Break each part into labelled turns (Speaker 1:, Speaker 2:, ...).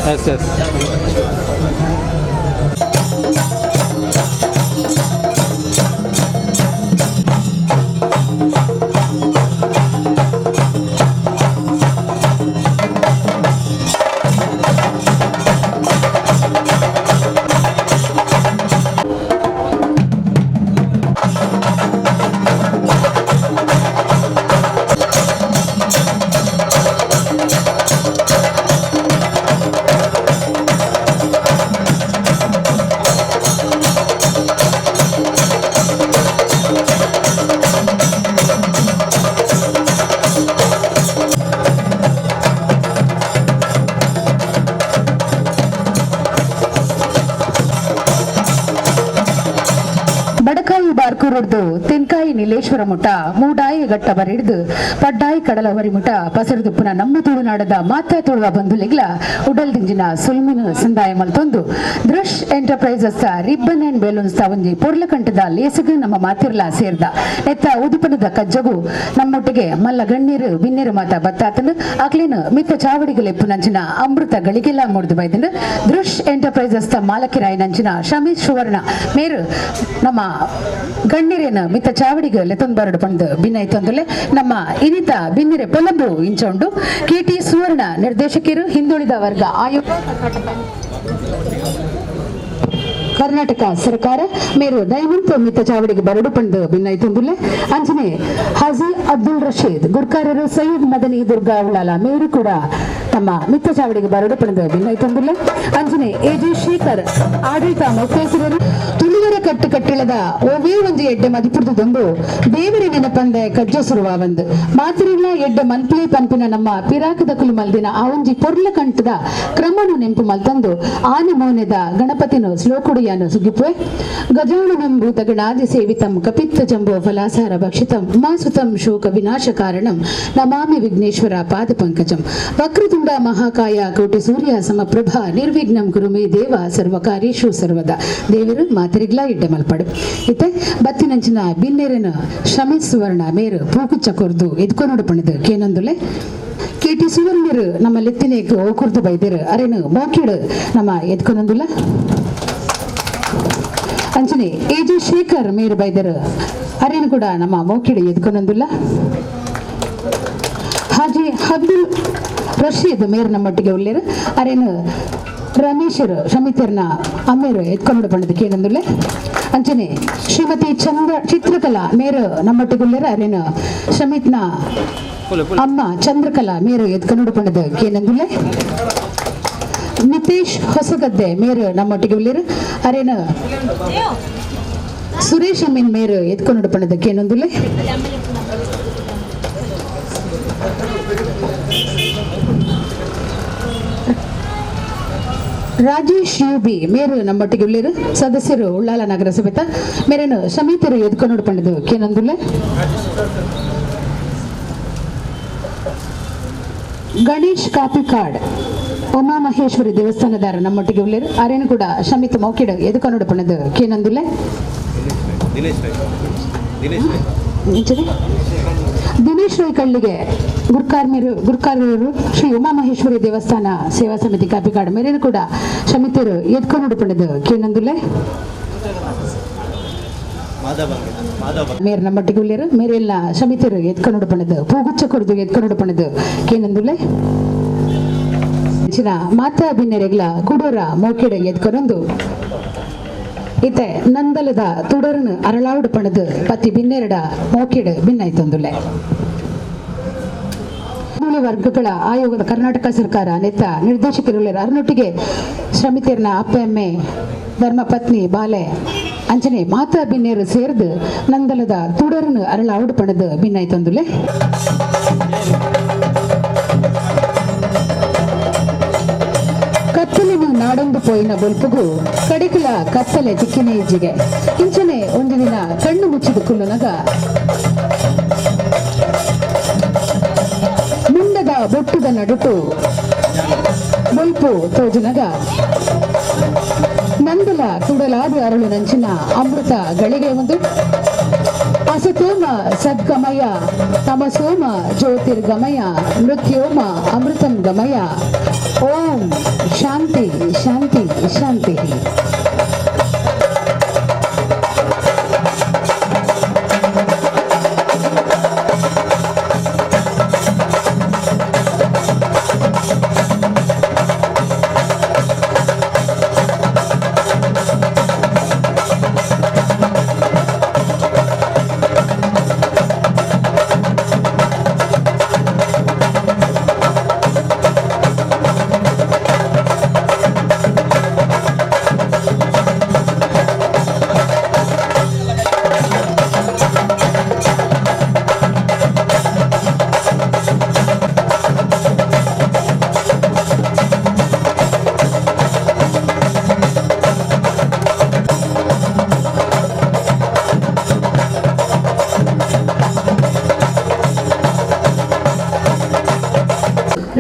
Speaker 1: Yes, yes.
Speaker 2: ತೆನ್ಕಾಯಿ Nileshwar ಮುಟ ಮೂಡಾಯಿ ಘಟ್ಟ ಬರಿಡ್ದು ಪಡ್ಡಾಯಿ ಕಡಲ ವರಿಮುಟ ಪಸರದುಪ್ಪುನ ನಮ್ಮ ತುಳುನಾಡದ ಮಾತಾ ತುಳುವ ಬಂಧುಲಿಗ್ಲ ಉಡಲ್ದಿಂಜಿನ ಸುಲ್ಮಿನ ಸಂದಾಯ ಮಲ್ತೊಂದು Drush enterprises ribbon and balloons ಒಂಜಿ ಪೊರ್ಲಕಂಟದ ಲೇಸಗು ನಮ್ಮ ಮಾತಿರ್ಲ ಸೇರ್ದ ಎತ್ತ ಉದುಪನದ ಕಜ್ಜಗು ನಮ್ಮೊಟ್ಟಿಗೆ ಮಲ್ಲ ಗಣ್ಣೀರು ಬಿನ್ನೀರು ಮಾತ ಬತ್ತಾತನು ಅಕ್ಲೇನು ಮಿತ್ತ ಚಾವಡಿಗಲೆಪ್ಪು ನಂಚಿನ ಅಮೃತ ಗಳಿಗೆಲ್ಲ ಮೂಡ್ದು ಬೈದನು ದೃಶ್ ಎಂಟರ್ಪ್ರೈಸಸ್ ಮಾಲಕಿರಾಯ್ ನಂಚಿನ ಶಮೀಶ್ ಸುವರ್ಣ ಮೇರು ನಮ್ಮ ಗಣ್ಣೀರೇನು ಮಿತ್ತ ಚಾವಡಿಗೆ ಲೆತ್ತೊಂದು ಬರಡು ಪಂದು ಭಿನ್ನೈತೊಂದುಲೆ ನಮ್ಮ ಇನಿತ ಬಿನ್ನಿರೆ ಪೊಲಂಬು ಇಂಚೊಂಡು ಕೆಟಿ ಸುವರ್ಣ ನಿರ್ದೇಶಕರು ಹಿಂದುಳಿದ ವರ್ಗ ಆಯೋಗ ಕರ್ನಾಟಕ ಸರ್ಕಾರ ಮೇರು ದಯವಂತ ಮಿತ್ತ ಚಾವಡಿಗೆ ಬರಡು ಪಂದು ಭಿನ್ನೈತೊಂದುಲೆ ಅಂಜನೆ ಹಾಜಿ ಅಬ್ದುಲ್ ರಶೀದ್ ಗುರ್ಕಾರರು ಸೈಯದ್ ಮದನಿ ದುರ್ಗಾ ಉಳ್ಳಾಲ ಮೇರು ಕೂಡ ತಮ್ಮ ಮಿತ್ತ ಚಾವಡಿಗೆ ಬರಡು ಪಂದು ಭಿನ್ನೈತೊಂದುಲೆ ಅಂಜನೆ ಎ ಜೆ ಶೇಖರ್ ಆಡಳಿತ ಮೊಕ್ತೇಸರರು ತುಳುವರ ಕಟ್ಟು ಕಟ್ಟಿಳದ ಓವೇ ಒಂಜಿ ಎಡ್ಡೆ ಮದಿಪುರ್ದುದೊಂದು ದೇವರ ನೆನಪಂದೆ ಕಜ್ಜ ಸುರುವ ಒಂದು ಮಾತಿರಿಲ್ಲ ಎಡ್ಡೆ ಮನ್ಪ್ಲೆ ಪನ್ಪಿನ ನಮ್ಮ ಪಿರಾಕದ ಕುಲು ಮಲ್ದಿನ ಆ ಒಂಜಿ ಪೊರ್ಲ ಕಂಠದ ಕ್ರಮನು ನೆಂಪು ಮಲ್ತಂದು ಆನೆ ಮೋನೆದ ಗಣಪತಿನು ಶ್ಲೋಕುಡಿಯಾನು ಸುಗಿಪುವೆ ಗಜಾನನಂ ಭೂತಗಣಾದಿ ಸೇವಿತಂ ಕಪಿತ್ತ ಜಂಬೋ ಫಲಾಸಾರ ಭಕ್ಷಿತಂ ಮಾಸುತಂ ಶೋಕ ವಿನಾಶ ಕಾರಣಂ ನಮಾಮಿ ವಿಘ್ನೇಶ್ವರ ಪಾದ ಪಂಕಜಂ ವಕ್ರತುಂಡ ಮಹಾಕಾಯ ಕೋಟಿ ಸೂರ್ಯ ಸಮಪ್ರಭಾ ನಿರ್ವಿಘ್ನಂ ಕುರು ಮೇ ದೇವ ಸರ್ವಕಾರ್ಯೇಷು ಸರ್ವದಾ. ದೇವರು ಮಾತಿರಿಗ್ಲಾ ಇಡ್ಡೆ ಮಲ್ಪಡು ಇತ್ತೆ ಬತ್ತಿನಂಚಿನ ಬಿನ್ನೇರನ ಶಮೀತ್ ಸುವರ್ಣ ಮೇರು ಪೂಕುಚ್ಚ ಕೊರ್ದು ಎದ್ಕೊನೋಡು ಪಣಿದು ಕೇನೊಂದುಲೆ. ಕೆ ಟಿ ಸುವರ್ಣರು ನಮ್ಮ ಲೆತ್ತಿನೇಕ್ ಓಕುರ್ದು ಬೈದಿರು ಅರೇನು ಮೋಕಿಡು ನಮ್ಮ ಎತ್ಕೊನೊಂದುಲ್ಲ. ಅಂಚನೆ ಎ ಜಿ ಶೇಖರ್ ಮೇರು ಬೈದರು ಅರೇನು ಕೂಡ ನಮ್ಮ ಮೋಕಿಡು ಎತ್ಕೊನೊಂದುಲ್ಲ. ಹಾಜಿ ಅಬ್ದುಲ್ ರಶೀದ್ ಮೇರು ನಮ್ಮೊಟ್ಟಿಗೆ ಉಳ್ಳೇರು ಅರೇನು ರಮೇಶರು ಶಮಿತರ್ನ ಅಮ್ಮೇರು ಎತ್ಕೊಂಡು ಪಂಡದ ಕೇಳಂದುಲ್ಲೆ. ಅಂಚನೆ ಶ್ರೀಮತಿ ಚಂದ್ರ ಚಿತ್ರಕಲಾ ಮೇರು ನಮ್ಮೊಟ್ಟಿಗೆ ಉಳ್ಳೇರು ಅರೇನು ಶಮಿತ್ನ ಅಮ್ಮ ಚಂದ್ರಕಲಾ ಮೇರು ಎತ್ಕೊಂಡು ಪಂಡದ ಕೇನಂದುಲ್ಲೆ. ನಿತೇಶ್ ಹೊಸಗದ್ದೆ ಮೇರು ನಮ್ಮೊಟ್ಟಿಗೆ ಉಳ್ಳೇರು ಅರೇನು ಸುರೇಶ್ ಅಮೀನ್ ಮೇರು ಎತ್ಕೊಂಡು ಪಂಡದ ಕೇನಂದುಲ್ಲೆ. ರಾಜೇಶ್ ಯುಬಿ ಮೇರು ನಮ್ಮೊಟ್ಟಿಗೆ ಉಳ್ಳೇರು ಸದಸ್ಯರು ಉಳ್ಳಾಲ ನಗರಸಭೆತ ಮೇರೇನು ಶಮೀತರು ಎದ್ಕೊಂಡು ಪಂಡದು ಕೇನಂದುಲ್ಲೆ. ಗಣೇಶ್ ಕಾಪಿಕಾಡ್ ಉಮಾ ಮಹೇಶ್ವರಿ ದೇವಸ್ಥಾನದಾರ ನಮ್ಮೊಟ್ಟಿಗೆ ಉಳ್ಳೇರು ಅರೇನು ಕೂಡ ಶಮಿತ್ ಮೌಕಿಡ್ ಎದ್ಕೊಂಡು ಪಂಡದು ಕೇನಂದುಲ್ಲೆ. ದಿನೇಶ್ ರೈ ಕಳ್ಳಿಗೆ ಗುರ್ಕಾರ್ಮಿರು ಶ್ರೀ ಉಮಾ ಮಹೇಶ್ವರಿ ದೇವಸ್ಥಾನ ಸೇವಾ ಸಮಿತಿ ಕಾಪಿಕಾಡು ಮೇರೇನು ಕೂಡ ಶಮಿತರು ಎದ್ಕೊಂಡು ಪಂಡದು ಕೇನಂದುಲ್ಲೆ. ಮೇರ್ ನಮ್ಮೊಟ್ಟಿಗೆ ಉಳ್ಳೇರು ಮೇರೆಲ್ಲ ಶಮಿತರು ಎತ್ಕೊಂಡು ಪಂಡದು ಪೂಗುಚ್ಚ ಕೊಡ್ದು ಎತ್ಕೊಂಡು ಪಂಡದು ಕೇನಂದುಲ್ಲೆ. ಮಾತಾ ಬಿನ್ನೆರೆಗ್ಲ ಕುಡೋರ ಮೋಕೆಡ ಎತ್ಕೊನೊಂದು ಇತ್ತೆ ನಂದಲದ ತುಡರನು ಅರಳಾವುಡು ಪಣದು ಪತಿ ಬಿನ್ನೆರಡ ಮೋಕೆಡು ಬಿನ್ನಾಯ್ತೊಂದುಲ್ಲೆ. ವರ್ಗಗಳ ಆಯೋಗದ ಕರ್ನಾಟಕ ಸರ್ಕಾರ ನೆತ್ತ ನಿರ್ದೇಶಕರುಳ್ಳ ಅರನೊಟ್ಟಿಗೆ ಶ್ರಮಿತರ್ನ ಅಪ್ಪೆಮ್ಮೆ ಧರ್ಮಪತ್ನಿ ಬಾಲೆ ಅಂಚನೆ ಮಾತಾ ಬಿನ್ನೇರು ಸೇರ್ದು ನಂದಲದ ತುಡರನು ಅರಳಾವುಡು ಪಣದು ಬಿನ್ನಾಯ್ತೊಂದುಲ್ಲೆ. ಕತ್ತಲಿನ ನಾಡೊಂದು ಪೋಯಿನ ಬೊಲ್ಪುಗು ಕಡಿಕುಲ ಕತ್ತಲೆ ತಿಕ್ಕಿನ ಇಜ್ಜಿಗೆ ಇಂಚನೆ ಒಂದು ದಿನ ಕಣ್ಣು ಮುಚ್ಚಿದ ಕುಲ್ಲುನಗ ಮುಂಡದ ಬೊಟ್ಟುದ ನಡುಟು ಬೊಲ್ಪು ತೋಜುನಗ ನಂದಲ ತುಡಲಾದ ಅರಳು ನಂಚಿನ ಅಮೃತ ಗಳಿಗೆ ಒಂದು ಅಸತೋಮ ಸದ್ಗಮಯ ತಮಸೋಮ ಜ್ಯೋತಿರ್ಗಮಯ ಮೃತ್ಯೋಮ ಅಮೃತಂ ಗಮಯ ಓಂ ಶಾಂತಿ ಶಾಂತಿ ಶಾಂತಿ.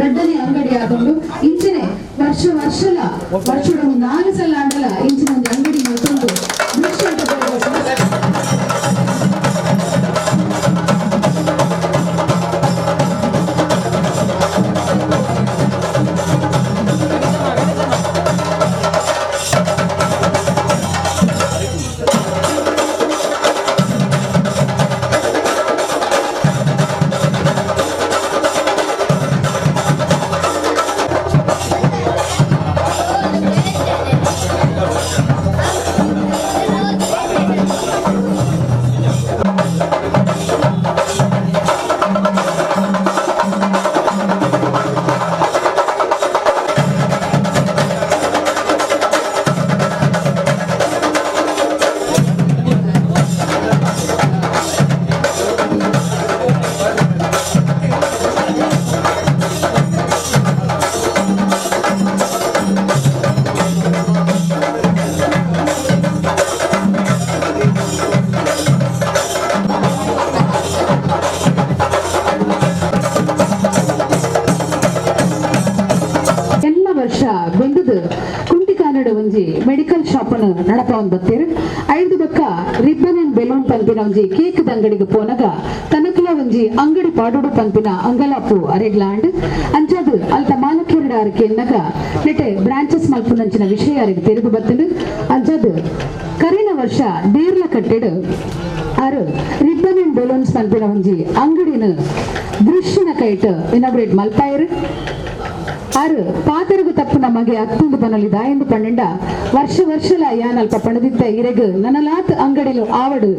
Speaker 2: ರಡ್ಡನೆ ಅಂಗಡಿ ಆಕೊಂಡು ಇಂಚನೆ ವರ್ಷ ವರ್ಷಲ ವರ್ಷದ 4 ಸಲ ಅಂಡಲ ಇಂಚಿನ ಒಂದು ಅಂಗಡಿ ಮತ್ತೊಂದು ಒಂಜಿ ಮೆಡಿಕಲ್ ಶಾಪ್ ಅನ್ನು ನಡಪವನ್ ಬತ್ತೀರು. ಐದು ಬಕ್ಕ ribbon and balloon ಪನ್ಪಿನ ಒಂಜಿ ಕೇಕ್ ಅಂಗಡಿಗೆ ಪೋನಗ ತನಕುಲ ಒಂಜಿ ಅಂಗಡಿ ಪಾಡೋಡು ಪನ್ಪಿನ ಅಂಗಲಾಪು ಅರೆಗ್ಲಾಂಡ್. ಅಂಚಾದ್ ಅಲ್ತ ಮಾಲಕೇರಡ ಅರಕೆ ಎನ್ನಗ ನೆಟೆ ಬ್ರಾಂಚಸ್ ಮಲ್ಪುನಂಚಿನ ವಿಷಯ ಅರೆಗ್ ತೆರೆದು ಬತ್ತಂಡು. ಅಂಚಾದ್ ಕರಿನ ವರ್ಷ ದೇರ್ಲ ಕಟ್ಟೆಡ್ ಆರು ribbon and balloons ಪನ್ಪಿನ ಒಂಜಿ ಅಂಗಡಿನ ದೃಶ್ಯನ ಕೈಟ್ ಇನಾಗ್ರೇಟ್ ಮಲ್ಪಾಯರು. ಆರು ಪಾತೆರಗು ತಪ್ಪು ನಮಗೆ ಅತ್ತೊಂದು ಬನಲಿ ದಾಯಂದು ಪన్నೆಂಡ ವರ್ಷ ವರ್ಷಲ ಯಾನಲ್ಪ ಪಣದಿತ್ತ ಇರೆಗ್ ನನಲಾತ್ ಅಂಗಡಿಲು ಆವಡು,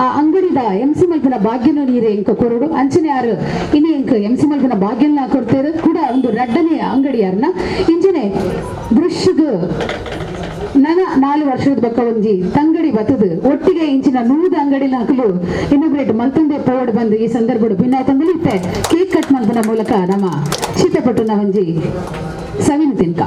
Speaker 2: ಆ ಅಂಗಡಿದ ಎಂಸಿ ಮಲ್ಪಿನ ಭಾಗ್ಯನ ನೀರೆ ಎಂಕ ಕೊರಡು. ಅಂಚನೆ ಆರು ಇನಿ ಎಂಕ ಎಂಸಿ ಮಲ್ಪಿನ ಭಾಗ್ಯನ ಕೊಡ್ತೇರು ಕೂಡ ಒಂದು ರಡ್ಡನೆಯ ಅಂಗಡಿ ಯಾರನ್ನ. ಇಂಚನೆ ದೃಶ್ಯಗ್ ನನ 4 ವರ್ಷದ ಬಕ್ಕ ಒಂಜಿ ತಂಗಡಿ ಬತ್ತದು ಒಟ್ಟಿಗೆ ಇಂಚಿನ 100 ಅಂಗಡಿ ಹಾಕಲು ಇನಾಗ್ರೇಟ್ ಮಲ್ತಂದೆ ಪೋವಡ್ ಬಂದು ಈ ಸಂದರ್ಭಡು ಭಿನ್ನಾಯ್ತಂದಲ್ಲಿ ಇತ್ತೆ ಕೇಕ್ ಕಟ್ ಮಲ್ಪನ ಮೂಲಕ ನಮ್ಮ ಶೀತಪಟ್ಟುನ ಒಂಜಿ ಸವಿನ ತಿನ್ಕ.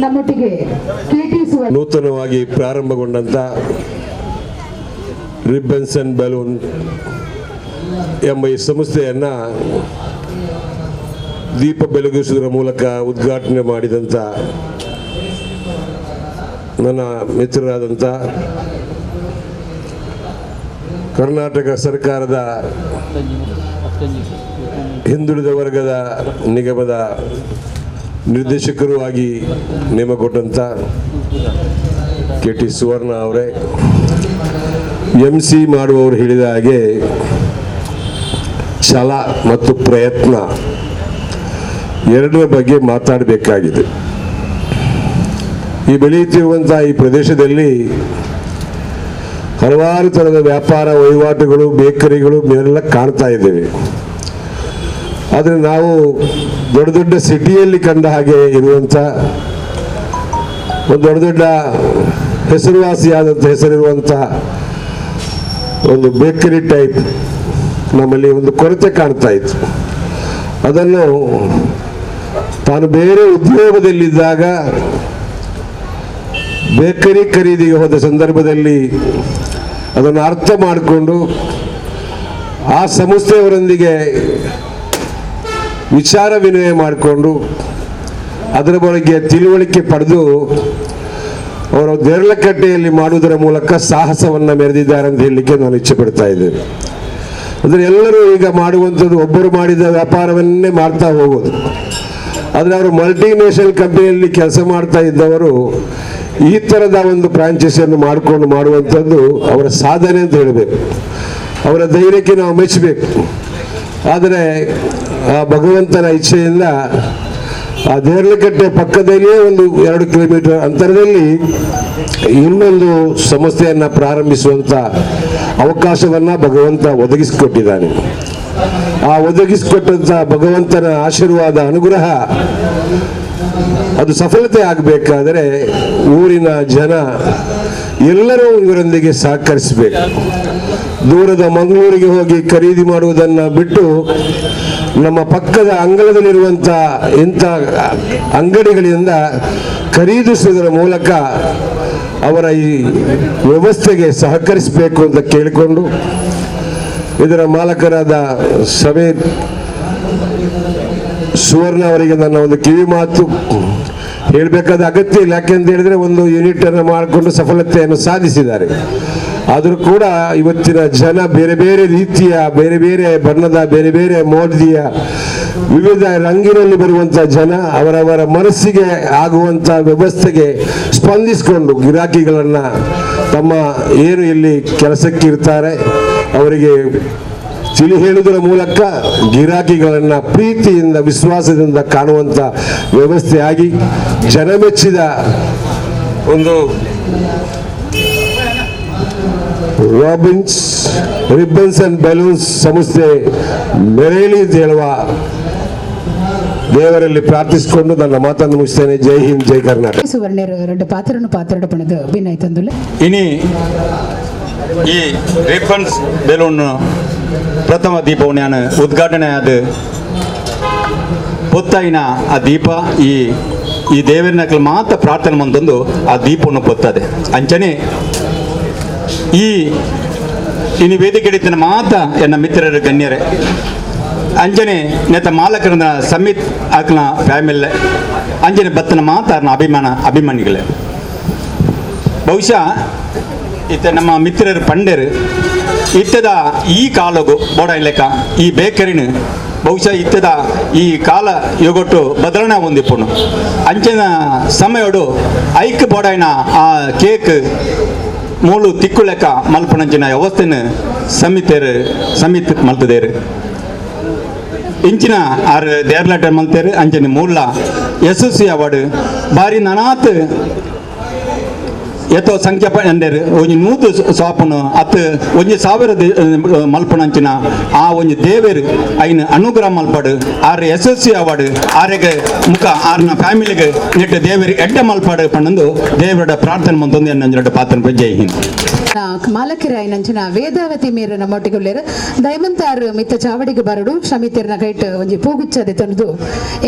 Speaker 2: ನಮ್ಮೊಟ್ಟಿಗೆ
Speaker 3: ನೂತನವಾಗಿ ಪ್ರಾರಂಭಗೊಂಡಂಥ ribbons and balloon ಎಂಬ ಈ ಸಂಸ್ಥೆಯನ್ನು ದೀಪ ಬೆಳಗಿಸುವುದರ ಮೂಲಕ ಉದ್ಘಾಟನೆ ಮಾಡಿದಂಥ ನನ್ನ ಮಿತ್ರರಾದಂಥ ಕರ್ನಾಟಕ ಸರ್ಕಾರದ ಹಿಂದುಳಿದ ವರ್ಗದ ನಿಗಮದ ನಿರ್ದೇಶಕರು ಆಗಿ ನೇಮಕೊಟ್ಟಂಥ ಕೆ ಟಿ ಸುವರ್ಣ ಅವರೇ, ಎಂ ಸಿ ಮಾಡುವವರು ಹೇಳಿದ ಹಾಗೆ ಛಲ ಮತ್ತು ಪ್ರಯತ್ನ ಎರಡರ ಬಗ್ಗೆ ಮಾತಾಡಬೇಕಾಗಿದೆ. ಈ ಬೆಳೆಯುತ್ತಿರುವಂಥ ಈ ಪ್ರದೇಶದಲ್ಲಿ ಹಲವಾರು ಥರದ ವ್ಯಾಪಾರ ವಹಿವಾಟುಗಳು, ಬೇಕರಿಗಳು ಎಲ್ಲ ಕಾಣ್ತಾ ಇದ್ದೇವೆ. ಆದರೆ ನಾವು ದೊಡ್ಡ ದೊಡ್ಡ ಸಿಟಿಯಲ್ಲಿ ಕಂಡ ಹಾಗೆ ಇರುವಂಥ ಒಂದು ದೊಡ್ಡ ದೊಡ್ಡ ಹೆಸರುವಾಸಿಯಾದಂಥ ಹೆಸರಿರುವಂಥ ಒಂದು ಬೇಕರಿ ಟೈಪ್ ನಮ್ಮಲ್ಲಿ ಒಂದು ಕೊರತೆ ಕಾಣ್ತಾ ಇತ್ತು. ಅದನ್ನು ತಾನು ಬೇರೆ ಉದ್ಯೋಗದಲ್ಲಿದ್ದಾಗ ಬೇಕರಿ ಖರೀದಿಗೆ ಹೋದ ಸಂದರ್ಭದಲ್ಲಿ ಅದನ್ನು ಅರ್ಥ ಮಾಡಿಕೊಂಡು ಆ ಸಂಸ್ಥೆಯವರೊಂದಿಗೆ ವಿಚಾರ ವಿನಿಮಯ ಮಾಡಿಕೊಂಡು ಅದರ ಬಗ್ಗೆ ತಿಳುವಳಿಕೆ ಪಡೆದು ಅವರು ದೇರ್ಲಕಟ್ಟೆಯಲ್ಲಿ ಮಾಡುವುದರ ಮೂಲಕ ಸಾಹಸವನ್ನು ಮೆರೆದಿದ್ದಾರೆ ಅಂತ ಹೇಳಲಿಕ್ಕೆ ನಾನು ಇಚ್ಛೆ ಪಡ್ತಾ ಇದ್ದೇನೆ. ಅಂದರೆ ಎಲ್ಲರೂ ಈಗ ಮಾಡುವಂಥದ್ದು ಒಬ್ಬರು ಮಾಡಿದ ವ್ಯಾಪಾರವನ್ನೇ ಮಾಡ್ತಾ ಹೋಗೋದು. ಆದರೆ ಅವರು ಮಲ್ಟಿನ್ಯಾಷನಲ್ ಕಂಪನಿಯಲ್ಲಿ ಕೆಲಸ ಮಾಡ್ತಾ ಇದ್ದವರು ಈ ಥರದ ಒಂದು ಫ್ರಾಂಚೈಸಿಯನ್ನು ಮಾಡಿಕೊಂಡು ಮಾಡುವಂಥದ್ದು ಅವರ ಸಾಧನೆ ಅಂತ ಹೇಳಬೇಕು. ಅವರ ಧೈರ್ಯಕ್ಕೆ ನಾವು ಮೆಚ್ಚಬೇಕು. ಆದರೆ ಆ ಭಗವಂತನ ಇಚ್ಛೆಯಿಂದ ಆ ದೇರ್ಲಕಟ್ಟೆ ಪಕ್ಕದಲ್ಲಿಯೇ ಒಂದು 2 ಕಿಲೋಮೀಟರ್ ಅಂತರದಲ್ಲಿ ಇನ್ನೊಂದು ಸಂಸ್ಥೆಯನ್ನು ಪ್ರಾರಂಭಿಸುವಂಥ ಅವಕಾಶವನ್ನು ಭಗವಂತ ಒದಗಿಸಿಕೊಟ್ಟಿದ್ದಾನೆ. ಆ ಒದಗಿಸಿಕೊಟ್ಟಂಥ ಭಗವಂತನ ಆಶೀರ್ವಾದ, ಅನುಗ್ರಹ ಅದು ಸಫಲತೆ ಆಗಬೇಕಾದರೆ ಊರಿನ ಜನ ಎಲ್ಲರೂ ಇವರೊಂದಿಗೆ ಸಹಕರಿಸಬೇಕು. ದೂರದ ಮಂಗಳೂರಿಗೆ ಹೋಗಿ ಖರೀದಿ ಮಾಡುವುದನ್ನು ಬಿಟ್ಟು ನಮ್ಮ ಪಕ್ಕದ ಅಂಗಳದಲ್ಲಿರುವಂಥ ಇಂಥ ಅಂಗಡಿಗಳಿಂದ ಖರೀದಿಸುವುದರ ಮೂಲಕ ಅವರ ಈ ವ್ಯವಸ್ಥೆಗೆ ಸಹಕರಿಸಬೇಕು ಅಂತ ಕೇಳಿಕೊಂಡು, ಇದರ ಮಾಲಕರಾದ ಸಮೀರ್ ಸುವರ್ಣ ಅವರಿಗೆ ನನ್ನ ಒಂದು ಕಿವಿ ಮಾತು ಹೇಳಬೇಕಾದ ಅಗತ್ಯ ಇಲ್ಲ. ಯಾಕೆಂತ ಹೇಳಿದ್ರೆ, ಒಂದು ಯೂನಿಟ್ ಅನ್ನು ಮಾಡಿಕೊಂಡು ಸಫಲತೆಯನ್ನು ಸಾಧಿಸಿದ್ದಾರೆ. ಆದರೂ ಕೂಡ ಇವತ್ತಿನ ಜನ ಬೇರೆ ಬೇರೆ ರೀತಿಯ, ಬೇರೆ ಬೇರೆ ಬಣ್ಣದ, ಬೇರೆ ಬೇರೆ ಮೋದಿಯ, ವಿವಿಧ ರಂಗಿನಲ್ಲಿ ಬರುವಂಥ ಜನ ಅವರವರ ಮನಸ್ಸಿಗೆ ಆಗುವಂಥ ವ್ಯವಸ್ಥೆಗೆ ಸ್ಪಂದಿಸಿಕೊಂಡು ಗಿರಾಕಿಗಳನ್ನು ತಮ್ಮ ಏನು ಇಲ್ಲಿ ಕೆಲಸಕ್ಕೆ ಇರ್ತಾರೆ ಅವರಿಗೆ ತಿಳಿ ಹೇಳುವುದರ ಮೂಲಕ ಗಿರಾಕಿಗಳನ್ನು ಪ್ರೀತಿಯಿಂದ, ವಿಶ್ವಾಸದಿಂದ ಕಾಣುವಂಥ ವ್ಯವಸ್ಥೆಯಾಗಿ ಜನಮೆಚ್ಚಿದ ಒಂದು Robbins ribbons and balloons ಸಂಸ್ಥೆ ಮೆರೆಯಲಿ ಅಂತ ಹೇಳುವ ದೇವರಲ್ಲಿ ಪ್ರಾರ್ಥಿಸಿಕೊಂಡು ನನ್ನ ಮಾತನ್ನು ಮುಗಿಸ್ತೇನೆ. ಜೈ ಹಿಂದ್, ಜೈ ಕರ್ನಾಟಕ.
Speaker 2: ಸುವರ್ಣರು ಎರಡು ಪಾತ್ರನು ಪಾತ್ರಡ ಪಣದು ಭಿನ್ನಾಯ್ತಂದುಲೆ.
Speaker 4: ಇನಿ ಈ ರಿಬ್ಬನ್ಸ್ ಬೆಲೂನ್ ಪ್ರಥಮ ದೀಪವನ್ನು ಉದ್ಘಾಟನೆ ಆದ ಪೊತ್ತಾಯಿನ ಆ ದೀಪ ಈ ಈ ದೇವರನಕ್ಲು ಮಾತ್ರ ಪ್ರಾರ್ಥನೆ ಮಂದೊಂದು ಆ ದೀಪವನ್ನು ಪೊತ್ತದೆ. ಅಂಚನೆ ಈ ಇನಿ ವೇದಿಕೆ ಹಿಡಿತನ ಮಾತ ಎನ್ನ ಮಿತ್ರರ, ಗಣ್ಯರೇ, ಅಂಜನೆ ನೆತ್ತ ಮಾಲಕರನ ಸಮಿತ್ ಆಕ್ನ ಫ್ಯಾಮಿಲಿ, ಅಂಜನೆ ಬತ್ತನ ಮಾತಾರನ ಅಭಿಮಾನಿಗಳೇ, ಬಹುಶಃ ಇತ್ತ ನಮ್ಮ ಮಿತ್ರರು ಪಂಡೆರು ಇತ್ತದ ಈ ಕಾಲಗು ಬೋಡ ಲೆಕ್ಕ ಈ ಬೇಕರಿನ ಬಹುಶಃ ಇತ್ತದ ಈ ಕಾಲ ಯೋಗೊಟ್ಟು ಬದಲಾವಣೆ ಹೊಂದಿಪ್ಪುನು. ಅಂಚಿನ ಸಮಯಡು ಐಕ್ ಬೋಡಾಯಿನ ಆ ಕೇಕ್ ಮೂಲು ತಿಕ್ಕು ಲೆಕ್ಕ ಮಲ್ಪನಂಚಿನ ವ್ಯವಸ್ಥೆನ ಸಮಿತೇರು ಸಮಿತ್ ಮಲ್ತದೇರು. ಇಂಚಿನ ಆರು ದೇರ್ಲಾಟ ಮಲ್ತೇರು. ಅಂಚನೆ ಮೂಲ ಯಶಸ್ವಿ ಅವಾರ್ಡ್ ಬಾರಿ ನನಾತ್ ಏತೋ ಸಂಖ್ಯೆ ಅಂಡೇರು ಒಂಜಿ 100 ಸಾಪುನು ಅತ್ 1000 ಮಲ್ಪನಂಚಿನ ಆ ಒಂಜಿ ದೇವೇರು ಐನ ಅನುಗ್ರಹ ಮಲ್ಪಡು. ಆರ್ ಯಶಸ್ವಿ ಅವಾರ್ಡ್ ಆರೆಗೆ ಮುಖ ಆರ್ನ ಫ್ಯಾಮಿಲಿಗೆ ನೆಟ್ಟು ದೇವೇರು ಎಡ್ಡೆ ಮಲ್ಪಾಡು ಪಣ್ಣಂದು ದೇವರ ಪ್ರಾರ್ಥನೆ ಮಂತೊಂದು ಎನ್ನ ಪಾತ್ರ. ಜೈ ಹಿಂದ್.
Speaker 2: ಮಾಲಕಿರಾಯನಂಚಿನ ವೇದಾವತಿ ಮೇರು ನಮ್ಮೊಟ್ಟಿಗುಲ್ಲೇರು. ದೈಮಂತಾರು ಮಿತ್ತ ಚಾವಡಿಗೆ ಬರಡು ಶಮಿತಿರ್ನ ಕೈಟ್ ಒಂಜಿ ಪೂಗುಚ್ಚದೆ ತಂದು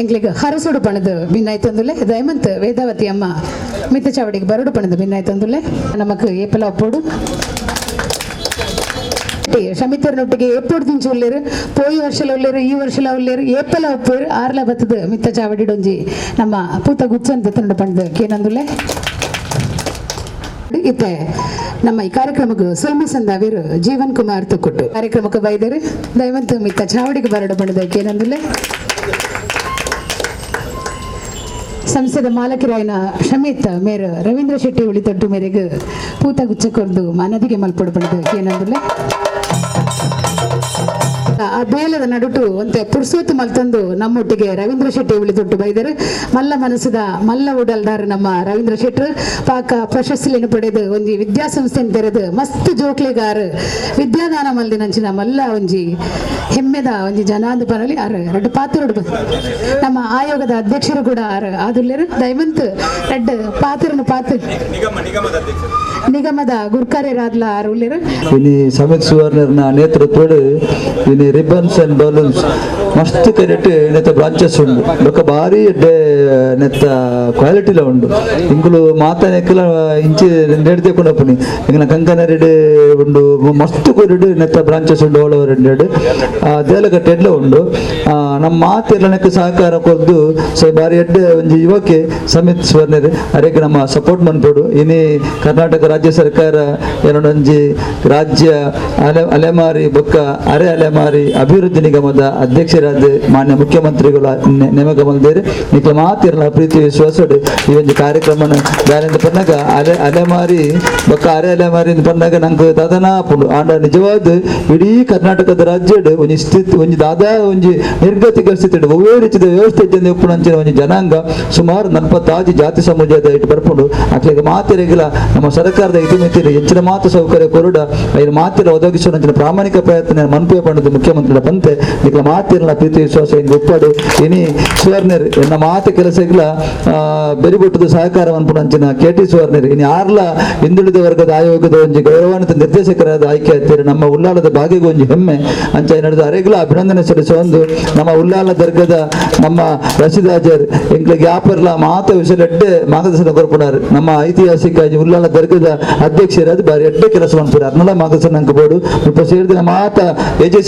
Speaker 2: ಎಂಗ್ಲಿಗ್ ಹರಸುಡು ಪಣದು ಭಿನ್ನಾಯ್ತಂದುಲೆ. ದೈಮಂತ್ ವೇದಾವತಿ ಅಮ್ಮ ಮಿತ್ತ ಚಾವಡಿಗೆ ಬರಡು ಪಣದು ಭಿನ್ನಾಯ್ತಂದುಲೆ. ನಮಕ್ ಏಪಲ ಒಪ್ಪೋಡು ಶಮಿತರ್ನೊಟ್ಟಿಗೆ ಏಪೋಡು ದಿಂಚು ಉಲ್ಲೇರು. ಪೋಯಿ ವರ್ಷಲ ಉಲ್ಲೇರು, ಈ ವರ್ಷಲ ಉಲ್ಲೇರು, ಏಪಲ ಒಪ್ಪೇರು. ಆರ್ಲ ಬತ್ತದ ಮಿತ್ತ ಚಾವಡಿಡೊಂಜಿ ನಮ್ಮ ಪೂತ ಗುಚ್ಚನ್ ತಂಡು ಪಂಡ್ದು ಕೇನಂದುಲೆ. ಇತ್ತೆ ನಮ್ಮ ಈ ಕಾರ್ಯಕ್ರಮಕ್ಕೆ ಸೊಲ್ಮೆ ಸಂದಾವಿರು ಜೀವನ್ ಕುಮಾರ್ ತುಕ್ಕುಟ್ಟು ಕಾರ್ಯಕ್ರಮಕ್ಕೆ ಬೈದರು. ದಯವಂತ ಮಿತ್ತ ಚಾವಡಿಗೆ ಬರಡು ಪಂಡ್ದು ಕೇನಂದುಲೆ. ಸಂಸ್ಥೆದ ಮಾಲಕಿರಾಯನ ಶಮಿತ್ ಮೇರು ರವೀಂದ್ರ ಶೆಟ್ಟಿ ಉಳಿತೊಟ್ಟು ಮೇರೆಗೆ ಪೂತ ಗುಚ್ಚ ಕೊರ್ದು ಮನದಿಗೆ ಮಲ್ಪೊಡು ಪಂಡ್ದು ಕೇನಂದುಲೆ. ಆ ಬೇಲದ ನಡುಟು ಒಂತೆ ಪುರ್ಸೋತು ಮಲ್ತಂದು ನಮ್ಮೊಟ್ಟಿಗೆ ರವೀಂದ್ರ ಶೆಟ್ಟಿ ಉಳಿದೊಟ್ಟು ಬೈದರು. ಮಲ್ಲ ಮನಸ್ಸುದ ಮಲ್ಲ ಉಡಲ್ದಾರ್ ನಮ್ಮ ರವೀಂದ್ರ ಶೆಟ್ಟರು. ಪಾಕ ಪ್ರಶಸ್ತಿಯನ್ನು ಪಡೆದು ಒಂಜಿ ವಿದ್ಯಾಸಂಸ್ಥೆ ತೆರೆದು ಮಸ್ತ್ ಜೋಕ್ಲೆಗಾರ್ ವಿದ್ಯಾದಾನ ಮಲ್ದಿನಂಚಿನ ಮಲ್ಲ ಒಂಜಿ ಹೆಮ್ಮೆದ ಒಂಜಿ ಜನಾಂದು ಪನಲಿ. ಆರು ರಡ್ಡು ಪಾತ್ರಡು ನಮ್ಮ ಆಯೋಗದ ಅಧ್ಯಕ್ಷರು ಕೂಡ ಆರು ಆದುಲ್ಲೇರು. ದಯವಂತ್ ರಡ್ಡು ಪಾತ್ರನು ಪಾತ್ರ ನಿಗಮದ ಗುರ್ಕಾರ್ಯರಾದ್ಲ ಆರು ಉಲ್ಲೇರು.
Speaker 5: ಇನಿ ಸಮಿತ್ ಸುವರ್ಣರ್ನ ನೇತೃತ್ವಡ್ ಇನಿ ribbons and balloons ಮಸ್ತ್ ಕರೆಕ್ಟ್ ನೆತ್ತ ಬ್ರಾಂಚಸ್ ಉಂಡು. ಬೊಕ್ಕ ಬಾರಿ ಎಡ್ಡೆ ನೆತ್ತ ಕ್ವಾಲಿಟಿಲ ಉಂಡು. ಇಂಕುಲು ಮಾತನೆಕ್ಕಲ ಇಂಚಿ ನೆಡ್ದೆ ಕೊಂಡಪುನಿ ಎಂಗ್ಲ ಕಂಕನರೆಡ್ ಉಂಡು, ಮಸ್ತ್ ಕೊರಿಡು ನೆತ್ತ ಬ್ರಾಂಚಸ್ ಉಂಡು. ಆಲ್ ಓವರ್ ಇಂಡಿಯಾಡ್ ದೇಲಕಟ್ಟೆ ಎಡ್ಲ ಉಂಡು. ನಮ್ಮ ಮಾತೆಲ್ಲನಕ್ಕೆ ಸಹಕಾರ ಕೊರ್ದು ಸೊ ಬಾರಿ ಎಡ್ಡೆ ಒಂಜಿ ಯುವಕೆ ಸಮಿತ್ ಸುವರ್ಣರ್ ಅರೆಗ್ ನಮ್ಮ ಸಪೋರ್ಟ್ ಮನ್ಪೊಡು. ಇನಿ ಕರ್ನಾಟಕ ರಾಜ್ಯ ಸರ್ಕಾರ ಏನೊಂಜಿ ರಾಜ್ಯ ಅಲೆ ಅಲೆಮಾರಿ ಬೊಕ್ಕ ಅರೆ ಅಲೆಮಾರಿ ಅಲೆಮಾರಿ ಅಭಿವೃದ್ಧಿ ನಿಗಮದ ಅಧ್ಯಕ್ಷರಾದ ಮಾನ್ಯ ಮುಖ್ಯಮಂತ್ರಿಗಳ ನೇಮಕ ಮಲ್ದೇರು. ನಿಕ್ಲ ಮಾತಿರಲ ಪ್ರೀತಿ ವಿಶ್ವಾಸಡು ಈ ಒಂಜಿ ಕಾರ್ಯಕ್ರಮನ ದಾನಿಂದ ಪನ್ನಗ ಅಲೆ ಅಲೆಮಾರಿ ಬೊಕ್ಕ ಅರೆ ಅಲೆಮಾರಿ ಪನ್ನಗ ನಂಗೆ ದಾದನ ಆಪುಂಡು. ಆಂಡ ನಿಜವಾದ ಇಡೀ ಕರ್ನಾಟಕದ ರಾಜ್ಯಡ್ ಒಂಜಿ ಸ್ಥಿತಿ ಒಂಜಿ ದಾದಾ ಒಂಜಿ ನಿರ್ಗತಿಕ ಸ್ಥಿತಿ ಒವ್ವೇ ರೀತಿಯ ವ್ಯವಸ್ಥೆ ಇಜ್ಜಂದೆ ಉಪ್ಪುನಂಚಿನ ಒಂಜಿ ಜನಾಂಗ ಸುಮಾರು 46 ಜಾತಿ ಸಮುದಾಯದ ಇಟ್ಟು ಬರ್ಪುಂಡು. ಅಕ್ಲೆಗ್ ಮಾತೆರೆಗ್ಲ ನಮ್ಮ ಸರ್ಕಾರದ ಇತಿಮಿತಿ ಹೆಚ್ಚಿನ ಮಾತು ಸೌಕರ್ಯ ಕೊರಡ ಐನ ಮಾತಿರ ಒದಗಿಸುವಂಚಿನ ಪ್ರಾಮಾಣಿಕ ಪ್ರಯತ್ನ ಮನ್ಪುವೆ ಪಂಡದು ಮುಖ್ಯಮಂತ್ರಿಗಳ ಪಂತೆ. ನಿಕ್ಲ ಮಾತಿರಲ ಪ್ರೀತಿ ವಿಶ್ವಾಸ ಹಿಂಗ್ ಒಪ್ಪಡು. ಇನಿ ಸುವರ್ಣರ್ ಎನ್ನ ಮಾತು ಕೆಲಸಗಳ ಬೆರಿಬೊಟ್ಟದ ಸಹಕಾರ ಮನ್ಪುನಂಚಿನ ಕೆ ಟಿ ಸುವರ್ಣರ್ ಇನಿ ಆರ್ಲ ಹಿಂದುಳಿದ ವರ್ಗದ ಆಯೋಗದ ಒಂಜಿ ಗೌರವಾನ್ವಿತ ನಿರ್ದೇಶಕರಾದ ಆಯ್ಕೆ ಆಗ್ತಾರೆ. ನಮ್ಮ ಉಲ್ಲಾಳದ ಭಾಗ್ಯಗೆ ಒಂಜಿ ಹೆಮ್ಮೆ ಅಂಚ ನಡೆದ ಅರೆಗ್ಲ ಅಭಿನಂದನೆ ಸಲ್ಲಿಸುವ ಒಂದು ನಮ್ಮ ಉಲ್ಲಾಳ ದರ್ಗದ ನಮ್ಮ ರಶೀದ್ ಅಜರ್ ಎಂಕ್ಲೆಗ್ ಯಾಪರ್ಲ ಮಾತ ವಿಷಯ ಎಡ್ಡೆ ಮಾರ್ಗದರ್ಶನ ಕೊರ್ಪುನಾರ್. ನಮ್ಮ ಐತಿಹಾಸಿಕ ಉಲ್ಲಾಳ ದರ್ಗದ ಅಧ್ಯಕ್ಷರಾದ ಬಾರಿ ಎಡ್ಡೆ ಕೆಲಸ ಮನ್ಪುನಾರ್. ಅರ್ನಲ ಮಾರ್ಗದರ್ಶನ ಅಂಕ ಬೋಡು ಮುಲ್ಪ ಸೇರಿದಿನ ಮಾತ ಎಜೆ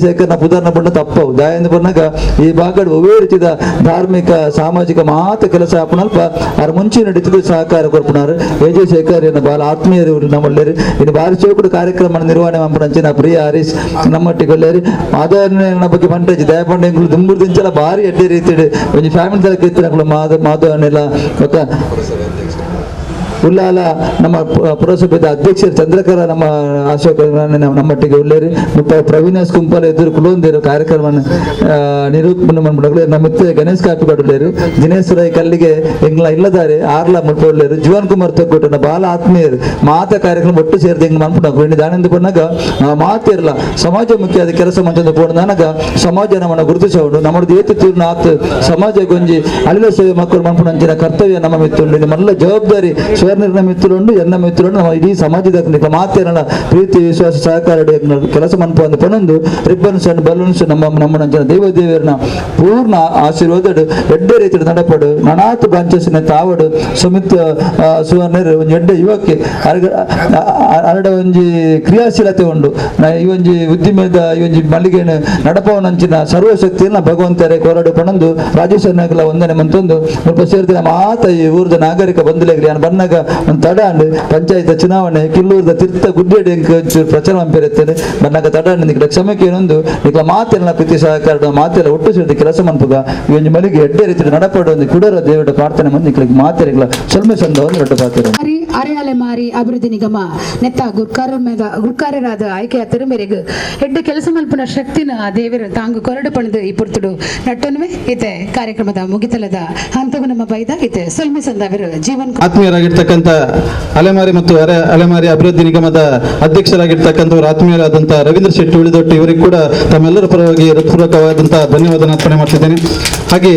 Speaker 5: ಶೇಖರ್ನ ಪುದರ್ನ ಬಣ್ಣ ತಪ್ಪವು ದಾಯಂದ ಬಣ್ಣಗ ಈ ಭಾಗಡ್ ಒವ್ವೇ ರೀತಿಯ ಧಾರ್ಮಿಕ ಸಾಮಾಜಿಕ ಮಾತ ಕೆಲಸ ಆಪುನಲ್ಪ ಅರ್ ಮುಂಚಿನ ನಡೀತದ ಸಹಕಾರ ಕೊರ್ಪುನಾರ್. ಎಜೆ ಶೇಖರ್ ಎನ್ನ ಬಾಲ ಆತ್ಮೀಯರು ನಮ್ಮಲ್ಲೇರು. ಇನ್ನು ಬಾರಿ ಚೌಕಡು ಕಾರ್ಯಕ್ರಮ ನಿರ್ವಹಣೆ ಮನ್ಪುನಂಚಿನ ಪ್ರಿಯ ಹರೀಶ್ ನಮ್ಮೊಟ್ಟಿಗೊಲ್ಲೇರು. ಮಾಧವನ ಬಗ್ಗೆ ಪಂಡ್ರೆಜಿ ದಯಪಂಡ ಎಂಕುಲು ದುಂಬುರು ದಿಂಚಲ ಬಾರಿ ಎಡ್ಡೆ ರೀತಿಡ್ ಒಂಜಿ ಫ್ಯಾಮಿಲಿ ತಲಕ ಇತ್ತಿನಕುಲು ಮಾಧವನೆಲ್ಲ. ಬೊಕ್ಕ ಉಲ್ಲಾಲ ನಮ್ಮ ಪುರಸಭೆದ ಅಧ್ಯಕ್ಷರು ಚಂದ್ರಕರ ನಮ್ಮ ಅಶೋಕ ನಮ್ಮೊಟ್ಟಿಗೆ ಉಲ್ಲೇರು. ಮುಪ್ಪ ಪ್ರವೀಣ್ ಕುಂಪಲ ಎದುರು ಕುಲೊಂದೇರು ಕಾರ್ಯಕ್ರಮ ನಿರೂಪಣೆ ಮನ್ಪುನಕುಲು. ನಮ್ಮ ಗಣೇಶ್ ಕಾಪಿಕಾಡ್ ಉಲ್ಲೇರು, ದಿನೇಶ್ ರೈ ಕಲ್ಲಿಗೆ ಎಂಗ್ಲ ಇಲ್ಲದಾರೆ ಆರ್ಲ ಮುಲ್ಪ ಉಲ್ಲೇರು. ಜೀವನ್ ಕುಮಾರ್ ತೊಕ್ಕೊಟ್ಟನ ಬಾಲ ಆತ್ಮೀಯರು ಮಾತ ಕಾರ್ಯಕ್ರಮ ಒಟ್ಟು ಸೇರಿದ ಹೆಂಗ್ ಮನ್ಪುನಕುಲು. ಇನ್ನು ದಾನಂದ ಪನ್ನಾಗ ಮಾತಿರಲ್ಲ ಸಮಾಜ ಮುಖ್ಯ ಕೆಲಸ ಮಂಚಂದ ಪೋಣದಾನಗ ಸಮಾಜ ನಮ್ಮನ್ನು ಗುರುತಿಸೋಡು ನಮ್ಮದು ಏತು ತೀರ್ನ ಆತ್ ಸಮಾಜ ಗೊಂಜಿ ಅಳಿಲ ಸೇವೆ ಮಕ್ಕಳು ಮನ್ಪುನಂಚಿನ ಕರ್ತವ್ಯ ನಮ್ಮ ಮಿತ್ತುಂಡು. ನಮ್ಮೆಲ್ಲ ಜವಾಬ್ದಾರಿ ಸುವರ್ಣರ ಮಿತ್ರರುಂಡು ಎನ್ನ ಮಿತ್ರರುಂಡು ನಮ್ಮ ಇಡೀ ಸಮಾಜದ ಮಾತೇನ ಪ್ರೀತಿ ವಿಶ್ವಾಸ ಸಹಕಾರ ಕೆಲಸ ಮನ್ಪು ಅಂದ್ ಪನೊಂದು ribbons and balloons ನಮ್ಮ ನಮ್ಮ ನಂಚಿನ ದೇವ ದೇವರನ ಪೂರ್ಣ ಆಶೀರ್ವಾದ ಎಡ್ಡೆ ರೀತಿಯ ನಡಪಡು ನನಾತ್ ಬ್ರಾಂಚಸ್ ತಾವಡು ಸುಮಿತ್ ಸುವರ್ಣರ್ ಒಂಜಿ ಎಡ್ಡೆ ಯುವಕ್ಕೆ ಅರಡ ಒಂಜಿ ಕ್ರಿಯಾಶೀಲತೆ ಉಂಡು. ಈ ಒಂಜಿ ಉದ್ದಿಮೆದ ಈ ಒಂಜಿ ಮಲ್ಲಿಗೆನ ನಡಪವನಂಚಿನ ಸರ್ವಶಕ್ತಿಯನ್ನ ಭಗವಂತರೇ ಕೊರಡು ಪಣಂದು ರಾಜೇಶ್ವರನಗಲ ವಂದನೆ ಮಂತೊಂದು ಮುಲ್ಪ ಸೇರಿದ ಮಾತ ಈ ಊರದ ನಾಗರಿಕ ಬಂಧುಲೆಗ್ಲಿ ಯಾನ್ ಬನ್ನಗ ಒಂದು ತಡ ಅಂಡ್ ಪಂಚಾಯತ್ ಚುನಾವಣೆ ಕಿಲ್ಲೂರದ ತೀರ್ಥ ಗುಡ್ಡೆಡ್ ಪ್ರಚಾರ ಮಂಪಿರುತ್ತೇನೆ ಬನ್ನಗ ತಡ ನಿಕ್ಲ ಕ್ಷಮಕ್ಕೆ ಏನೊಂದು ನಿಕ್ಲ ಮಾತೆಲ್ಲ ಪ್ರೀತಿ ಸಹಕಾರ ಮಾತೆಲ್ಲ ಒಟ್ಟು ಸೇರಿದ ಕೆಲಸ ಮನ್ಪುಗ ಈ ಒಂಜಿ ಮಲ್ಲಿಗೆ ಎಡ್ಡೆ ರೀತಿಯ ನಡಪಡು ಒಂದು ಕುಡರ ದೇವರ ಪ್ರಾರ್ಥನೆ ಮಂದು ನಿಕ್ಲಿಗೆ ಮಾತೆರೆಗ್ಲ ಸೊಲ್ಮೆ ಸಂದ ಒಂದು ದೊಡ್ಡ ಪಾತ್ರ.
Speaker 2: ಅರೆ ಅಲೆಮಾರಿ ಅಭಿವೃದ್ಧಿ ನಿಗಮ ನೆತ್ತ ಗುರ್ಕಾರರಾದ ಆಯ್ಕೆಯಾತರು ಮೇರೆಗ್ ಎಡ್ಡೆ ಕೆಲಸ ಮಲ್ಪುನ ಶಕ್ತಿನ ದೇವರು ತಾಂಗು ಕೊರಡು ಪಣದು ಈ ಪುರ್ತುಡು ನಟ್ಟೊನ್ವೆ ಇತೆ ಕಾರ್ಯಕ್ರಮದ ಮುಗಿತಲದ ಹಂತಗು ನಮ್ಮ ಬೈದ ಇತೆ ಸೊಲ್ಮೆ ಸಂದವರು ಜೀವನ್
Speaker 1: ಆತ್ಮೀಯರಾಗಿರ್ತಕ್ಕಂಥ ಅಲೆಮಾರಿ ಮತ್ತು ಅರೆ ಅಲೆಮಾರಿ ಅಭಿವೃದ್ಧಿ ನಿಗಮದ ಅಧ್ಯಕ್ಷರಾಗಿರ್ತಕ್ಕಂಥವರು ಆತ್ಮೀಯರಾದಂತಹ ರವೀಂದ್ರ ಶೆಟ್ಟಿ ಉಳಿದೊಟ್ಟು ಇವರಿಗೆ ಕೂಡ ತಮ್ಮೆಲ್ಲರ ಪರವಾಗಿ ಹೃತ್ಪೂರ್ವಕವಾದಂತಹ ಧನ್ಯವಾದ ಅರ್ಪಣೆ ಮಾಡ್ತಿದ್ದೇನೆ. ಹಾಗೆ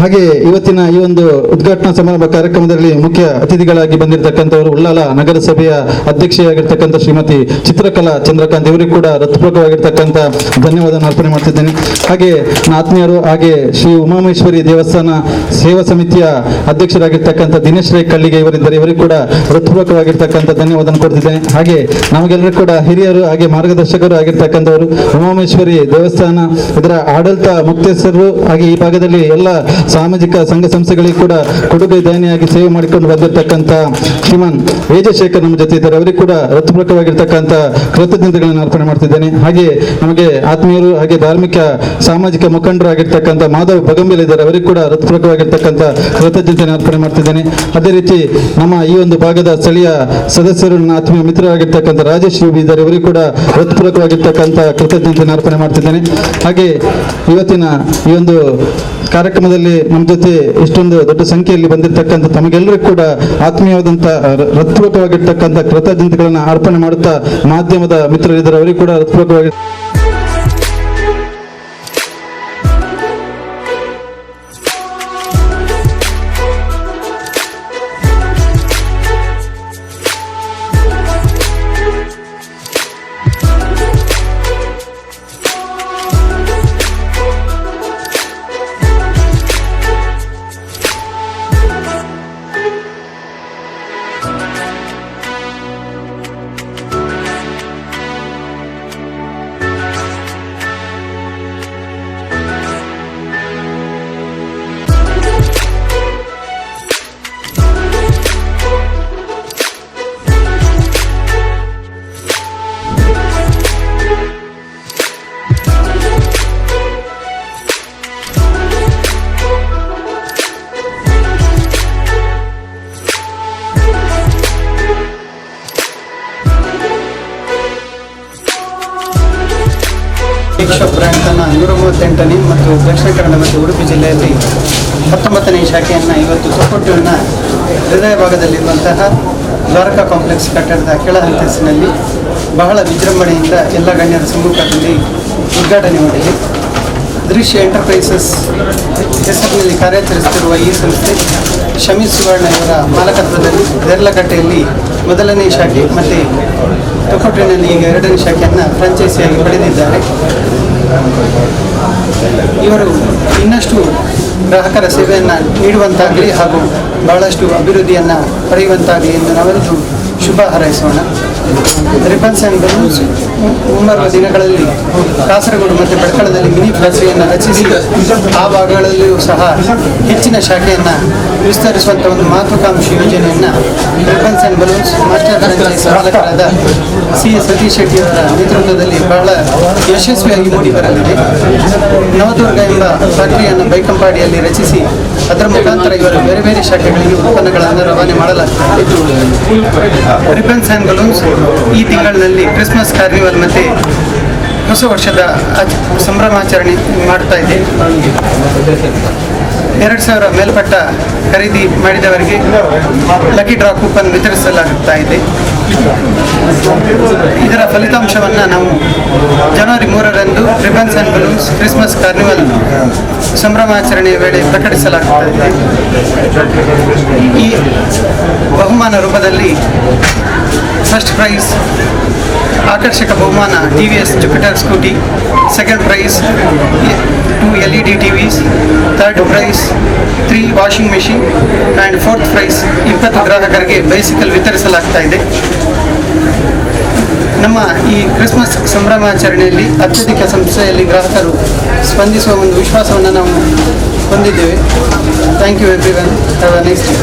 Speaker 1: ಹಾಗೆ ಇವತ್ತಿನ ಈ ಒಂದು ಉದ್ಘಾಟನಾ ಸಮಾರಂಭ ಕಾರ್ಯಕ್ರಮದಲ್ಲಿ ಮುಖ್ಯ ಅತಿಥಿಗಳಾಗಿ ಬಂದಿರತಕ್ಕಂಥವರು ಉಳ್ಳಾಲ ನಗರಸಭೆಯ ಅಧ್ಯಕ್ಷೆಯಾಗಿರ್ತಕ್ಕಂಥ ಶ್ರೀಮತಿ ಚಿತ್ರಕಲಾ ಚಂದ್ರಕಾಂತ್ ಇವರಿಗೂ ಕೂಡ ಹೃತ್ಪೂರ್ವಕವಾಗಿರ್ತಕ್ಕಂಥ ಧನ್ಯವಾದ ಅರ್ಪಣೆ ಮಾಡ್ತಿದ್ದೇನೆ. ಹಾಗೆ ಆತ್ಮೀಯರು ಹಾಗೆ ಶ್ರೀ ಉಮಾಮೇಶ್ವರಿ ದೇವಸ್ಥಾನ ಸೇವಾ ಸಮಿತಿಯ ಅಧ್ಯಕ್ಷರಾಗಿರ್ತಕ್ಕಂಥ ದಿನೇಶ್ ರೈ ಕಳ್ಳಿಗೆ ಇವರಿದ್ದಾರೆ, ಇವರಿಗೂ ಕೂಡ ಹೃತ್ಪೂರ್ವಕವಾಗಿರ್ತಕ್ಕಂಥ ಧನ್ಯವಾದ ಕೊಡ್ತಿದ್ದೇನೆ. ಹಾಗೆ ನಮಗೆಲ್ಲರೂ ಕೂಡ ಹಿರಿಯರು ಹಾಗೆ ಮಾರ್ಗದರ್ಶಕರು ಆಗಿರ್ತಕ್ಕಂಥವರು ಉಮಾಮೇಶ್ವರಿ ದೇವಸ್ಥಾನ ಇದರ ಆಡಳಿತ ಮುಕ್ತೇಸರು ಹಾಗೆ ಈ ಭಾಗದಲ್ಲಿ ಎಲ್ಲ ಸಾಮಾಜಿಕ ಸಂಘ ಸಂಸ್ಥೆಗಳಿಗೆ ಕೂಡ ಕೊಡುಗೆ ದಾನಿಯಾಗಿ ಸೇವೆ ಮಾಡಿಕೊಂಡು ಬಂದಿರತಕ್ಕಂಥ ಶ್ರೀಮಾನ್ ವೇಜಶೇಖರ್ ನಮ್ಮ ಜೊತೆ ಇದ್ದಾರೆ, ಅವರಿಗೆ ಕೂಡ ಹೃತ್ಪೂರ್ವಕವಾಗಿರ್ತಕ್ಕಂಥ ಕೃತಜ್ಞತೆಗಳನ್ನು ಅರ್ಪಣೆ ಮಾಡ್ತಿದ್ದೇನೆ. ಹಾಗೆ ನಮಗೆ ಆತ್ಮೀಯರು ಹಾಗೆ ಧಾರ್ಮಿಕ ಸಾಮಾಜಿಕ ಮುಖಂಡರಾಗಿರ್ತಕ್ಕಂಥ ಮಾಧವ್ ಬಗಂಬೇಲ್ ಇದ್ದಾರೆ, ಅವರಿಗೆ ಕೂಡ ಹೃತ್ಪೂರ್ವಕವಾಗಿರ್ತಕ್ಕಂಥ ಕೃತಜ್ಞತೆಯನ್ನು ಅರ್ಪಣೆ ಮಾಡ್ತಿದ್ದೇನೆ. ಅದೇ ರೀತಿ ನಮ್ಮ ಈ ಒಂದು ಭಾಗದ ಸ್ಥಳೀಯ ಸದಸ್ಯರು ನನ್ನ ಆತ್ಮೀಯ ಮಿತ್ರರಾಗಿರ್ತಕ್ಕಂಥ ರಾಜೇಶ್ ರೂಬಿ ಇದ್ದಾರೆ, ಅವರಿಗೆ ಕೂಡ ಹೃತ್ಪೂರ್ವಕವಾಗಿರ್ತಕ್ಕಂಥ ಕೃತಜ್ಞತೆಯನ್ನು ಅರ್ಪಣೆ ಮಾಡ್ತಿದ್ದೇನೆ. ಹಾಗೆ ಇವತ್ತಿನ ಈ ಒಂದು ಕಾರ್ಯಕ್ರಮದಲ್ಲಿ ನಮ್ಮ ಜೊತೆ ಇಷ್ಟೊಂದು ದೊಡ್ಡ ಸಂಖ್ಯೆಯಲ್ಲಿ ಬಂದಿರತಕ್ಕಂಥ ತಮಗೆಲ್ಲರಿಗೂ ಕೂಡ ಆತ್ಮೀಯವಾದಂಥ ಹೃತ್ಪೂರ್ವಕವಾಗಿರ್ತಕ್ಕಂಥ ಕೃತಜ್ಞತೆಗಳನ್ನು ಅರ್ಪಣೆ ಮಾಡುತ್ತಾ ಮಾಧ್ಯಮದ ಮಿತ್ರರಿದ್ದಾರೆ, ಅವರಿಗೂ ಕೂಡ ಹೃತ್ಪೂರ್ವಕವಾಗಿ
Speaker 6: ಕೇಕ್ ಶಾಪ್ ಬ್ರ್ಯಾಂಡ್ ತನ್ನ 138ನೇ ಮತ್ತು ದಕ್ಷಿಣ ಕನ್ನಡ ಮತ್ತು ಉಡುಪಿ ಜಿಲ್ಲೆಯಲ್ಲಿ 19ನೇ ಶಾಖೆಯನ್ನು ಇವತ್ತು ತೊಕ್ಕೊಟ್ಟೂರಿನ ಹೃದಯ ಭಾಗದಲ್ಲಿರುವಂತಹ ದ್ವಾರಕಾ ಕಾಂಪ್ಲೆಕ್ಸ್ ಕಟ್ಟಡದ ಕೆಳ ಅಂತಸ್ತಿನಲ್ಲಿ ಬಹಳ ವಿಜೃಂಭಣೆಯಿಂದ ಎಲ್ಲ ಗಣ್ಯರ ಸಮ್ಮುಖದಲ್ಲಿ ಉದ್ಘಾಟನೆ ಮಾಡಿದೆ. ದೃಶ್ಯ ಎಂಟರ್ಪ್ರೈಸಸ್ ಹೆಸರಿನಲ್ಲಿ ಕಾರ್ಯಾಚರಿಸುತ್ತಿರುವ ಈ ಸಂಸ್ಥೆ ಶಮಿ ಸುವರ್ಣ ಇವರ ಮಾಲಕತ್ವದಲ್ಲಿ ದೇರ್ಲಕಟ್ಟೆಯಲ್ಲಿ ಮೊದಲನೇ ಶಾಖೆ ಮತ್ತು ತೊಕ್ಕೊಟ್ಟಿನಲ್ಲಿ ಈಗ ಎರಡನೇ ಶಾಖೆಯನ್ನು ಫ್ರಾಂಚೈಸಿಯಾಗಿ ಪಡೆದಿದ್ದಾರೆ. ಇವರು ಇನ್ನಷ್ಟು ಗ್ರಾಹಕರ ಸೇವೆಯನ್ನು ನೀಡುವಂತಾಗಲಿ ಹಾಗೂ ಬಹಳಷ್ಟು ಅಭಿವೃದ್ಧಿಯನ್ನು ಪಡೆಯುವಂತಾಗಲಿ ಎಂದು ನಾವೆಲ್ಲರೂ ಶುಭ ಹಾರೈಸೋಣ. ರಿಬನ್ಸ್ ಆ್ಯಂಡ್ ಬಲೂನ್ಸ್ ಮುಂಬರುವ ದಿನಗಳಲ್ಲಿ ಕಾಸರಗೋಡು ಮತ್ತು ಭಟ್ಕಳದಲ್ಲಿ ಮಿನಿ ಫ್ಯಾಕ್ಟರಿಯನ್ನು ರಚಿಸಿ, ಆ ಭಾಗಗಳಲ್ಲಿಯೂ ಸಹ ಹೆಚ್ಚಿನ ಶಾಖೆಯನ್ನು ವಿಸ್ತರಿಸುವಂಥ ಒಂದು ಮಹತ್ವಾಕಾಂಕ್ಷಿ ಯೋಜನೆಯನ್ನು ribbons and balloons master franchise ಮಾಲಕರಾದ C S Satish ಶೆಟ್ಟಿಯವರ ನೇತೃತ್ವದಲ್ಲಿ ಬಹಳ ಯಶಸ್ವಿಯಾಗಿ ಮೂಡಿಬರಲಿದೆ. ನವದುರ್ಗ ಎಂಬ ಫ್ಯಾಕ್ಟರಿಯನ್ನು ಬೈಕಂಪಾಡಿಯಲ್ಲಿ ರಚಿಸಿ, ಅದರ ಮುಖಾಂತರ ಇವರು ಬೇರೆ ಬೇರೆ ಶಾಖೆಗಳಿಗೆ ಉತ್ಪನ್ನಗಳನ್ನು ರವಾನೆ ಮಾಡಲಾಗ್ತದೆ. ರಿಬನ್ಸ್ ಆ್ಯಂಡ್ ಬಲೂನ್ಸ್ ಈ ತಿಂಗಳಿನಲ್ಲಿ ಕ್ರಿಸ್ಮಸ್ ಕಾರ್ನಿವಲ್ ಮತ್ತು ಹೊಸ ವರ್ಷದ ಸಂಭ್ರಮಾಚರಣೆ ಮಾಡ್ತಾ ಇದೆ. 2000 ಮೇಲ್ಪಟ್ಟ ಖರೀದಿ ಮಾಡಿದವರಿಗೆ ಲಕ್ಕಿ ಡ್ರಾ ಕೂಪನ್ ವಿತರಿಸಲಾಗುತ್ತಾ ಇದೆ. ಇದರ ಫಲಿತಾಂಶವನ್ನು ನಾವು ಜನವರಿ 3ರಂದು ribbons and balloons Christmas carnival ಸಂಭ್ರಮಾಚರಣೆಯ ವೇಳೆ ಪ್ರಕಟಿಸಲಾಗುತ್ತದೆ. ಈ ಬಹುಮಾನ ರೂಪದಲ್ಲಿ ಫಸ್ಟ್ ಪ್ರೈಸ್ ಆಕರ್ಷಕ ಬಹುಮಾನ TVS Jupiter scooty, second prize two LED TVs, third prize three washing machine and fourth prize 20 ಗ್ರಾಹಕರಿಗೆ ಬೈಸಿಕಲ್ ವಿತರಿಸಲಾಗ್ತಾ ಇದೆ. ನಮ್ಮ ಈ ಕ್ರಿಸ್ಮಸ್ ಸಂಭ್ರಮಾಚರಣೆಯಲ್ಲಿ ಅತ್ಯಧಿಕ ಸಂಖ್ಯೆಯಲ್ಲಿ ಗ್ರಾಹಕರು ಸ್ಪಂದಿಸುವ ಒಂದು ವಿಶ್ವಾಸವನ್ನು ನಾವು ಹೊಂದಿದ್ದೇವೆ. Thank you everyone, have a nice day.